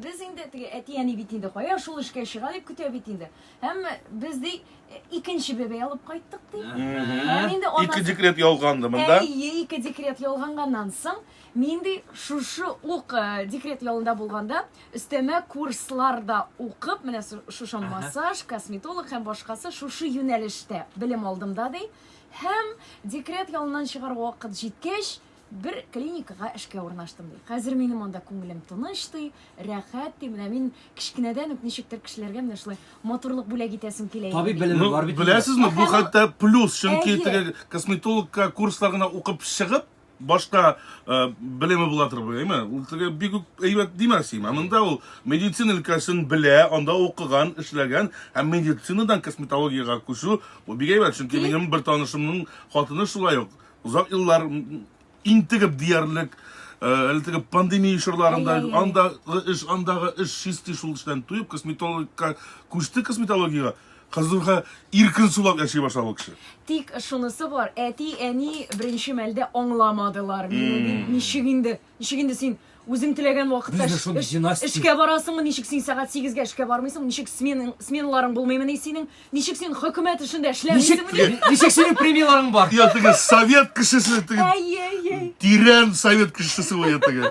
Без инде теге әти-әни бит инде кая шул эшкә чыга дип көтә бит инде. Һәм без ди икенче бәбәй алып кайттык ди. Һәм инде Ике декрет ялганды монда. Әйе, ике декрет ялганганнан соң мин ди шушы ук э, декрет ялында булганда өстәмә курсларда укып, менә шушы массаж, косметолог һәм башкасы шушы юнәлештә белем алдым да ди. Һәм декрет ялыннан чыгар вакыт җиткәч, Бер клиникага эшкә урнаштым, ди. Хәзер минем анда күңелем тыныч, ди, рәхәт, ди. Менә мин кечкенәдән үк ничектер кешеләргә менә шулай матурлык бүләк итәсем килә иде, Табиб ди. белеме Ну, бар бит инде. беләсезме, бу Һәм ул хәтта плюс, чөнки Әйе. теге косметологка курслар гына укып чыгып, башка э, белеме була торып, әйме? Ул теге бик үк әйбәт димәс идем. Ә монда ул медицина өлкәсен белә, анда укыган, эшләгән һәм медицинадан косметологиягә күчү бу бик әйбәт, чөнки Тик минем бер танышымның хатыны шулай ук озак еллар интегеп диярлек, әле теге пандемия чорларында андагы эш, андагы эш чистый шул эштән туеп, косметологка күчте косметологиягә. Хәзер иркен сулап яши башлады ул кеше. Тик шунысы бар, әти-әни беренче мәлдә аңламадылар мине, дип, ничек инде, ничек инде син үзең теләгән вакытта Бездә шундый династия. эшкә барасыңмы, ничек син сәгать 8-гә эшкә бармыйсың, ничек сменаң, сменаларың булмыймыни синең, ничек син хөкүмәт эшендә Ничек, эшләмисеңмени? ничек синең премияларың бар? Я теге совет кешесе, теге Әйе, әйе. тирән совет кешесе ул я теге.